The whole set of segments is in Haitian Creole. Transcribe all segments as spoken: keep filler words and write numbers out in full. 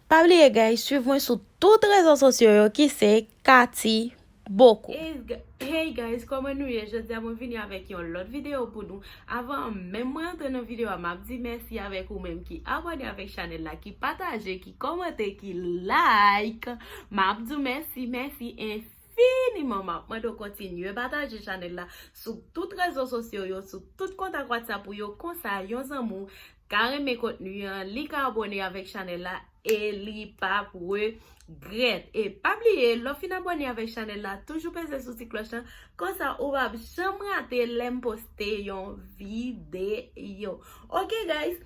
Pa bliye, guys, swiv mwen sou tout rezo sosyo yo ki se Cathy Bocou. Hey, g- hey guys, kòman nou ye? Jodi a mwen vini avèk yon lòt videyo pou nou. Avan menm mwen antre nan videyo a, m ap di mèsi avèk ou menm ki abòne avèk chanèl la, ki pataje, ki kòmante, ki like. M ap di w mèsi, mèsi enfiniman. M ap mande w kontinye pataje chanèl la sou tout rezo sosyo yo, sou tout kontak WhatsApp ou yo, konsa yon zanmi w ka renmen kontni an, li ka abòne avèk chanèl la e li p ap regrèt. E pa bliye, lè w fin abòne avèk chanèl la, toujou peze sou ti klòch lan, konsa ou p ap janm rate lè m poste yon videyo. Ok guys,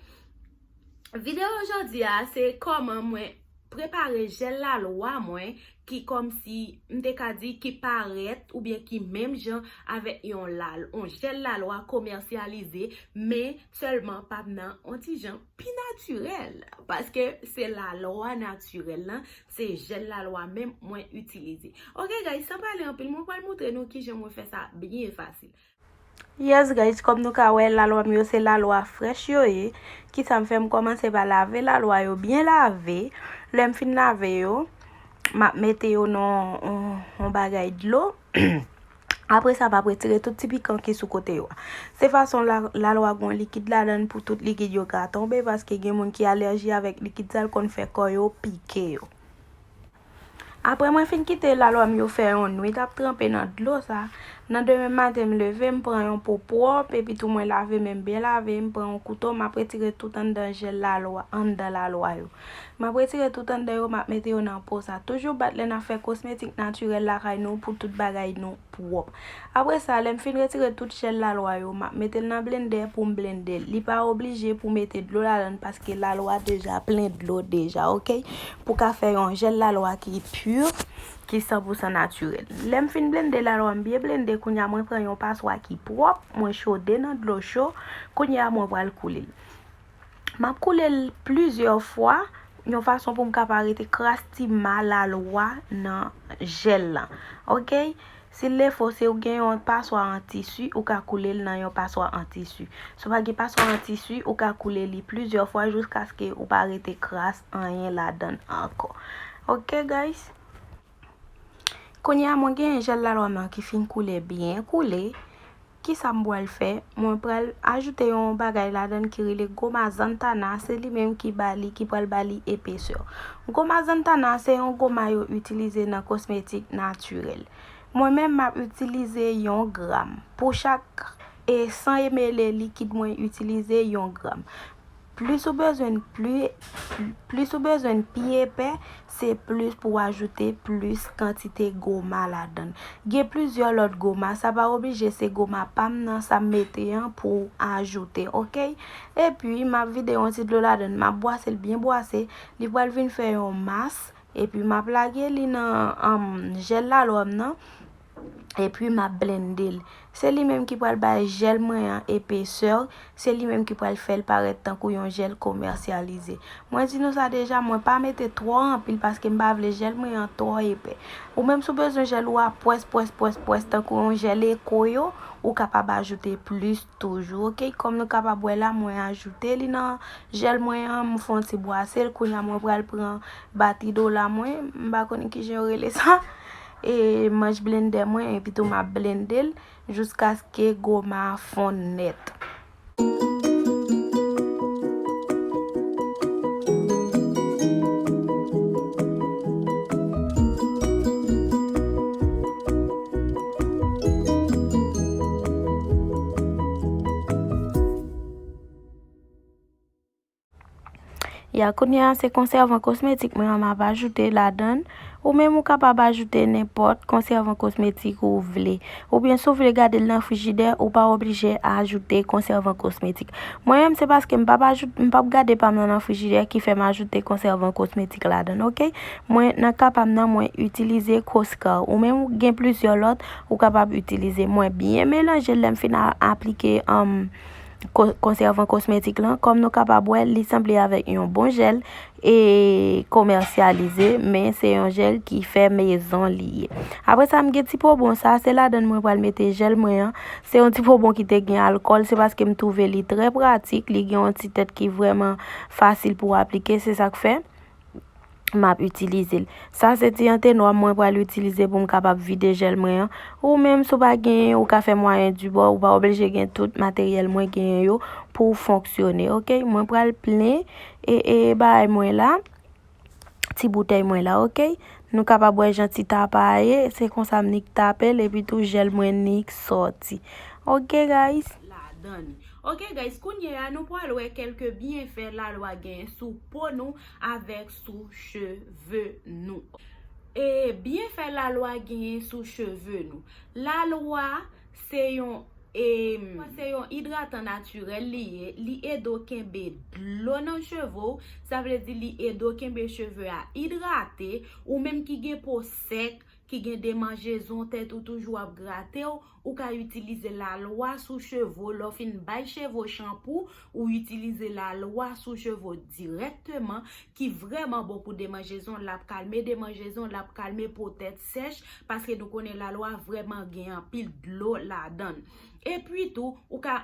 videyo jodi a se kòman mwen prepare jèl lalwa mwen ki kòmsi m te ka di ki parèt oubyen ki menm jan avèk yon lal, yon jèl lalwa komèsyalize, men sèlman pa nan yon ti jan pi natirèl, paske se lalwa natirèl lan, se jèl lalwa menm mwen itilize. Ok guys, san pale anpil, mwen pral montre nou kijan mwen fè sa byen fasil. Yes guys, kòm nou ka wè, lalwa m yo se lalwa frèch yo ye. Kisa m fè? M kòmanse pa lave lalwa yo, byen lave. Lè m fin lave yo, m ap mete yo nan yon, yon bagay dlo. Apre sa, m ap retire tout ti pikan ki sou kote yo a. Se fason la, lalwa gon likid ladan l pou tout likid yo ka tonbe, paske gen moun ki alèji avèk likid sa, l konn fè kò yo pike yo. Apre mwen fin kite lalwa m yo fè yon nwit ap tranpe nan dlo sa, nan demen maten m leve, m pran yon po pwòp, epi tou mwen lave men m byen lave, m pran yon kouto, m ap retire tout anndan jèl lalwa, anndan lalwa yo. M ap retire tout anndan yo, m ap mete yo nan po sa. Toujou bat lè n ap fè kosmetik natirèl lakay nou pou tout bagay nou pwòp. Apre sa, lè m fin retire tout jèl lalwa yo, m ap mete l nan blendè pou m blende l. Li pa oblije pou mete dlo ladan l paske lalwa deja plen dlo deja, ok? Pou ka fè yon jèl lalwa ki pi, ki san pou san natirèl. Lè m fin blende lalwa m byen blende, kounye a mwen pran yon paswa ki pwòp, mwen chode nan dlo cho. Kounye a mwen pral koule l. M ap koule l plizyè fwa, yon fason pou m ka pa rete kras ti ma lalwa nan jèl lan. Ok? Si l defo, si w gen yon paswa an tisi, ou ka koule l nan yon paswa an tisi. Si w pa gen paswa an tisi, ou ka koule li plizyè fwa jiskaske ou pa rete kras anyen ladan l ankò. Ok, guys? Kounye a, mwen gen jèl lalwa m nan ki fin koule byen koule. Kisa m pral fè? Mwen pral ajoute yon bagay ladan l ki rele goma zantana. Se li menm ki ba li, ki pral ba li epesè. Goma zantana se yon goma yo itilize nan kosmetik natirèl. Mwen menm, m ap itilize yon gram. Pou chak e san ml likid, mwen itilize yon gram. Plis ou bezwen pli, plis ou bezwen pi epè, se plis pou w ajoute plis kantite goma ladan l. Gen plizyè lòt goma, sa pa oblije se goma pa m nan sa m mete an pou w ajoute, ok? Epi, m ap vide yon ti dlo ladan l, m ap bwase l byen bwase, li pral vin fè yon mas, epi m ap lage li nan, um, jèl lalwa m nan. Epi m ap blende l. Se li menm ki pral bay jèl mwen an epesè, se li menm ki pral fè l parèt tankou yon jèl komèsyalize. Mwen di nou sa deja, mwen pa mete twò anpil paske m pa vle jèl mwen an twò epè. Ou menm si w bezwen jèl ou a pwès, pwès, pwès, pwès, tankou yon jèl eko yo, ou kapab ajoute plis toujou, ok? Kòm nou kapab wè la, mwen ajoute li nan jèl mwen an, m fè yon ti bwase l, kounye a mwen pral pran batidola mwen, m pa konn kijan yo rele sa. E manch blendè mwen, epi tou m ap blende l jiskaske goma a fonn nèt. Ya, kounye a se konsèvan kosmetik mwen an m ap ajoute ladan l. Ou menm ou kapab ajoute nenpòt konsèvan kosmetik ou vle. Oubyen si w vle gade l nan frijidè, ou pa oblije ajoute konsèvan kosmetik. Mwen menm se paske m p ap ajoute, m p ap gade pa m nan nan frijidè ki fè m ajoute konsèvan kosmetik ladan l, ok? Mwen nan ka pa m nan, mwen itilize Coscar. Ou menm ou gen plizyè lòt, ou kapab itilize. Mwen byen melanje l lè m fin a- aplike, um, ko- konsèvan kosmetik lan, kòm nou kapab wè, li sanble avèk yon bon jèl e komèsyalize, men se yon jèl ki fè mezon li ye. Apre sa, m gen ti pobon sa, se ladan l mwen pral mete jèl mwen an. Se yon ti pobon ki te gen alkòl, se paske m twouve li trè pratik, li gen yon ti tèt ki vrèman fasil pou aplike, se sa k fè. m ap itilize l. Sa se ti antenwa mwen pral itilize pou m kapab vide jèl mwen an. Ou menm, si w pa genyen, ou ka fè mwayen di bò, ou pa oblije gen tout materyèl mwen genyen yo pou w fonksyone, oke? Mwen pral plen e, e bagay mwen la, ti boutèy mwen la, oke? Nou kapab wè jan ti tapa a ye, se konsa m nik tape l, epi tou jèl mwen nik sòti. Oke, guys? Ladan li. Oke, guys, kounye a, nou pral wè kèlke byenfè lalwa genyen sou po nou avèk sou cheve nou. E byenfè lalwa genyen sou cheve nou. Lalwa se yon, e, se yon idratan natirèl li ye. Li ede w kenbe dlo nan cheve w. Sa vle di li ede w kenbe cheve a idrate. Ou menm ki gen po sèk, ki gen demanjezon, tèt ou toujou ap grate w, ou ka itilize lalwa sou cheve w. Lè w fin bay cheve w chanpou, ou itilize lalwa sou cheve w dirèkteman, ki vrèman bon pou demanjezon. L ap kalme demanjezon, l ap kalme po tèt sèch, paske nou konnen lalwa vrèman gen anpil dlo ladan l. Epi tou, ou ka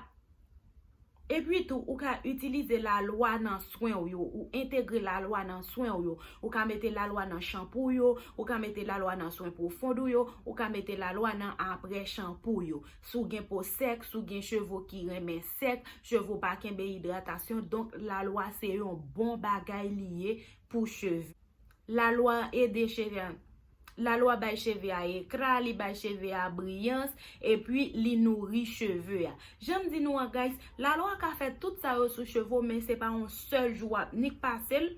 Epi tou, ou ka itilize lalwa nan swen w yo, ou entegre lalwa nan swen w yo. Ou ka mete lalwa nan chanpou w yo, ou ka mete lalwa nan swen pwofon w yo, ou ka mete lalwa nan apre chanpou w yo. Si w gen po sèk, si w gen cheve w ki renmen sèk, cheve w pa kenbe idratasyon, donk lalwa se yon bon bagay li ye pou cheve. Lalwa ede cheve a. Lalwa bay cheve a ekra, li bay cheve a briyans, epi li nouri cheve a. Jan m di nou an, guys, lalwa ka fè tout sa yo sou cheve w, men se pa yon sèl jou w ap nik pase l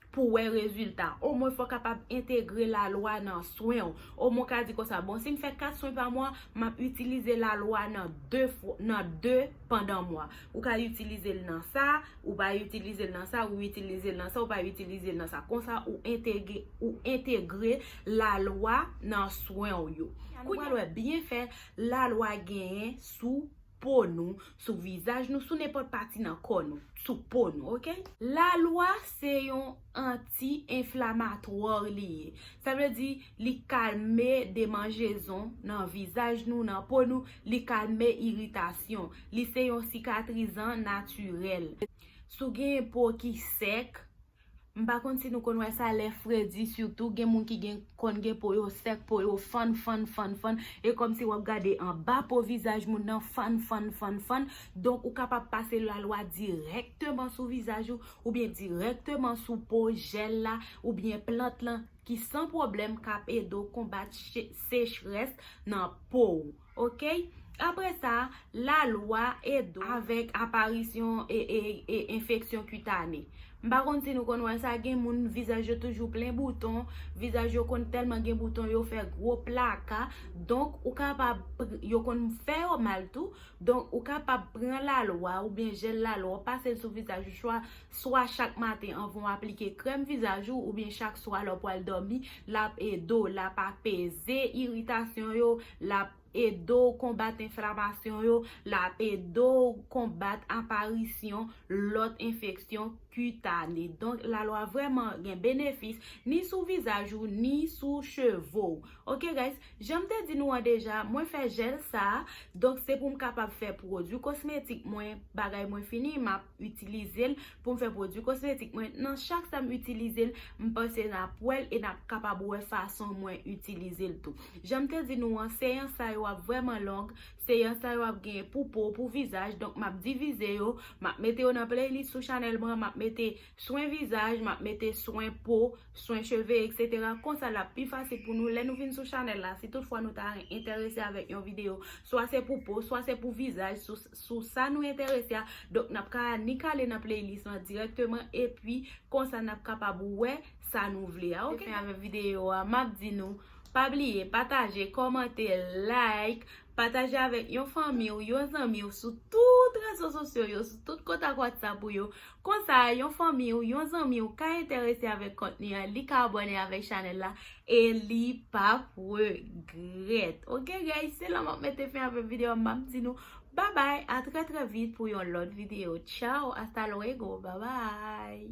pou w wè rezilta. Omwen, fò w kapab entegre lalwa nan swen w. Omwen, w ka di konsa, bon, si m fè kat swen pa mwa, m ap itilize lalwa nan de fwa, nan de pandan mwa. Ou ka itilize l nan sa, ou pa itilize l nan sa, ou itilize l nan sa, ou pa itilize l nan sa. Konsa, ou entegre, ou entegre lalwa nan swen w yo. Kounye a, nou pral wè byenfè lalwa genyen sou po nou, sou vizaj nou, sou nenpòt pati nan kò nou, sou po nou, oke? Lalwa se yon anti-enflamatwa li ye. Sa vle di, li kalme demanjezon nan vizaj nou, nan po nou, li kalme iritasyon. Li se yon sikatrizan natirèl. Si w gen po ki sèk, m pa konn si nou konn wè sa, lè fredi sitou, gen moun ki gen, konn gen po yo sèk, po yo fann, fann, fann, fann, e kòmsi w ap gade anba po vizaj moun nan fann, fann, fann, fann. Donk, ou kapab pase lalwa dirèkteman sou vizaj ou, oubyen dirèkteman sou po, jèl la, oubyen plant lan, ki san pwoblèm k ap ede w konbat che-, sechrès nan po w. Oke? Apre sa, lalwa ede w avèk aparisyon e, e, e enfeksyon kitane. M pa konn si nou konn wè sa, gen moun vizaj yo toujou plen bouton, vizaj yo konn tèlman gen bouton, yo fè gwo plaka. Donk, ou kapab, pr-, yo konn fè yo mal tou. Donk, ou kapab pran lalwa oubyen jèl lalwa, w pase l sou vizaj ou, swa, swa chak maten anvan w aplike krèm vizaj ou, oubyen chak swa lè w pral dòmi, l ap ede w, l ap apeze iritasyon yo, l ap ede w konbat enflamasyon yo, l ap ede w konbat aparisyon lòt enfeksyon kitane. Donk, lalwa vrèman gen benefis ni sou vizaj ou, ni sou cheve w. Oke, guys, jan m te di nou an deja, mwen fè jèl sa a, donk se pou m kapab fè pwodui kosmetik mwen, bagay mwen fini, m ap itilize l pou m fè pwodui kosmetik mwen. Nan chak sa m itilize l, m panse n ap wè l e n ap kapab wè fason mwen itilize l tou. Jan m te di nou an, seyans sa yo ap vrèman long, seyans sa yo ap genyen pou po, pou vizaj, donk m ap divize yo, m ap mete yo nan playlist sou chanèl mwen, m ap mete swen vizaj, m ap mete swen po, swen cheve, etsetera. Konsa l ap pi fasil pou nou lè nou vin sou chanèl la. Si toutfwa nou ta enterese avèk yon videyo, swa se pou po, swa se pou vizaj, sou, sou sa nou enterese a, donk n ap ka annik ale nan playlist lan dirèkteman, epi konsa n ap kapab wè sa nou vle a, oke? Fen avèk videyo a, m ap di nou, pa bliye pataje, kòmante, like, pataje avèk yon fanmi w, yon zanmi w sou tout rezo sosyo yo, sou tout kontak WhatsApp ou yo. Konsa, yon fanmi w, yon zanmi w ka enterese avèk kontni an, li ka abòne avèk chanèl la e li p ap regrèt. Oke, guys, se la m ap mete fen avèk videyo a, m ap di nou babay, a trè, trè vit pou yon lòt videyo. Tchao, hasta luego, babay.